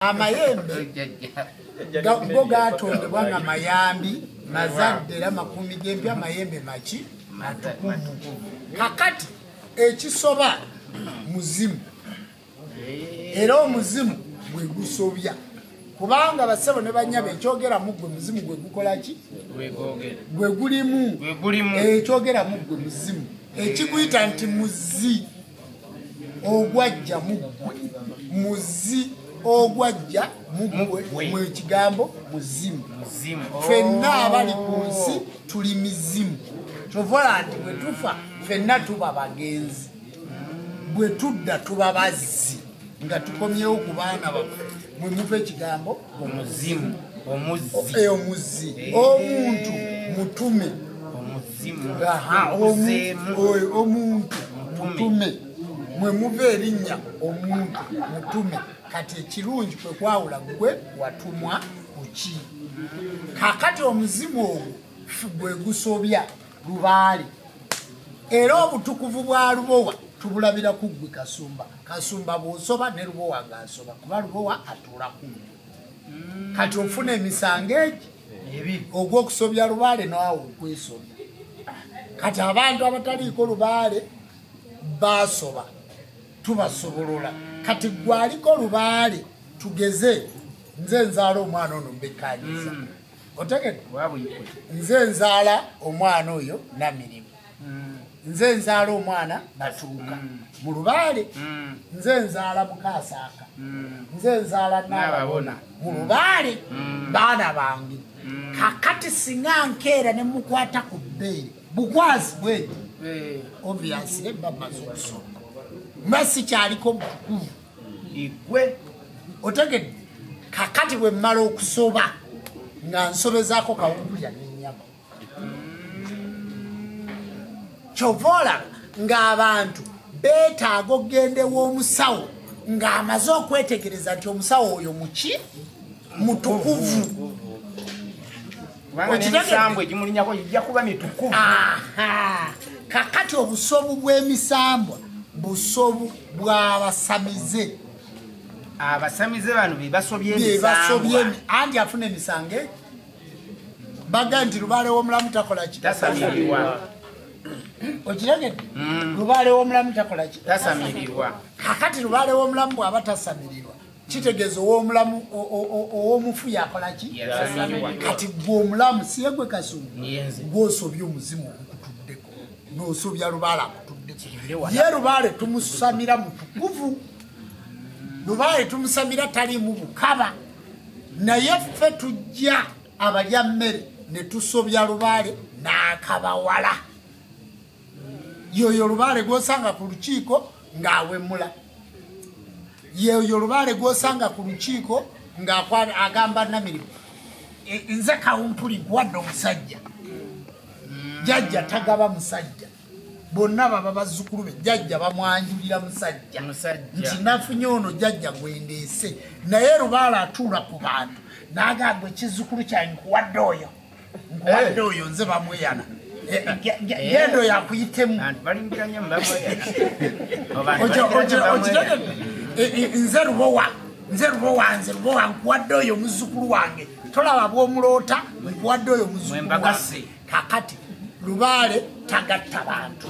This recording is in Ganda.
Amayembe go gatondebwa nga mayambi mazadde era makuumi g'empya, amayembe maki matukuvu. Kakati ekisoba muzimu, era omuzimu gwe gusobya, kubanga basebo ne banyaba ekyogera mu gwe muzimu gwe gukola ki? Gwe gulimu. Ekyogera mu gwe muzimu, ekiguyita nti muzi ogwajja muggwe, muzi ogwajja muggwe, mu ekigambo muzimu. Ffenna abali ku nsi tuli mizimu. Kyovola nti bwe tufa ffenna tuba bagenzi, bwe tudda tuba bazzi nga tukomyewo ku baana baffe. Mwe muva ekigambo omuzimu. Omuzi, omuntu mutume, omuntu mutume, mwe muva erinnya omuntu mutume. Kati ekirungi kwe kwawula gwe watumwa kuki. Kakati omuzimu ogwo gwe gusobya lubaale, era obutukuvu bwa Lubowa tubulabira ku ggwe Kasumba. Kasumba bw'osoba ne Lubowa ng'asoba, kuba Lubowa atuula ku ggwe. Kati ofuna emisango egi, ogw'okusobya lubaale naawe okwesobya. Kati abantu abataliiko lubaale basoba, tubasobolola. Kati gwe aliko lubaale, tugeze nze nzaala omwana ono mbekkanyiza, otegedde? Nze nzaala omwana oyo Namirimu, nze nzaala omwana Batuuka mu lubaale, nze nzaala Mukaasaaka, nze nzaala Naababona mu lubaale, baana bange. Kakati singa nkeera ne mukwata ku bbeere bukwazi bweti, obviously mba maze okusoma, mba sikyaliko mutukuvu. Igwe. Otegedde? Kakati bwe mmala okusoba nga nsobezaako kawumpulya n'ennyama. Kyova olaba ng'abantu beetaaga okugenda ew'omusawo ng'amaze okwetegereza nti omusawo oyo muki mutukuvu. Kubanga n'emisambu egimulinyako gijja kuba mitukuvu. Kakati obusobu bw'emisambwa busobu bw'abasamize. Abasamize bano be basobye Bebasobye. emisambwa. Anti afuna emisango egi baga nti lubaale w'omulamu takola ki? Tasamirirwa. Okitegedde? Lubaale w'omulamu takola ki? Tasamirirwa. Kakati lubaale w'omulamu bw'aba tasamirirwa, kitegeeza ow'omulamu ow'omufu yakola ki? Yasamirirwa. Kati gwe omulamu, siye gwe Kasumba? Nyenze. Gwosobya omuzimu ogukutuddeko n'osobya lubaale akutuddeko. Kirinde wala. Ye lubaale tumusamira mutukuvu, lubaale tumusamira taliimu bukaba, naye ffe tujja abalya mmere ne tusobya lubaale n'akabawala. Yoyo lubaale gwosanga ku lukiiko ng'awemula, yoyo lubaale gwosanga ku lukiiko ng'agamba Namirimu, "Nze Kawumpuli nkuwadde omusajja." Jjajja tagaba musajja, bonna baba bazzukulu be. Jjajja bamwanjulira musajja. Musajja. Nti nafunye ono jjajja gwendeese, naye lubaale atuula ku bantu n'agamba, "Ekizzukulu kyange nkuwadde oyo, nkuwadde oyo." Nze bamweyana. Genda oyo akuyitemu. Abantu balimbira nnyo mubamweyana. Okitegedde? Nze Lubowa, nze Lubowa, nze Lubowa, nkuwadde oyo muzzukulu wange. Tolaba bw'omuloota? Nkuwadde oyo muzzukulu wange. Mwembagase. Kakati lubaale tagatta bantu.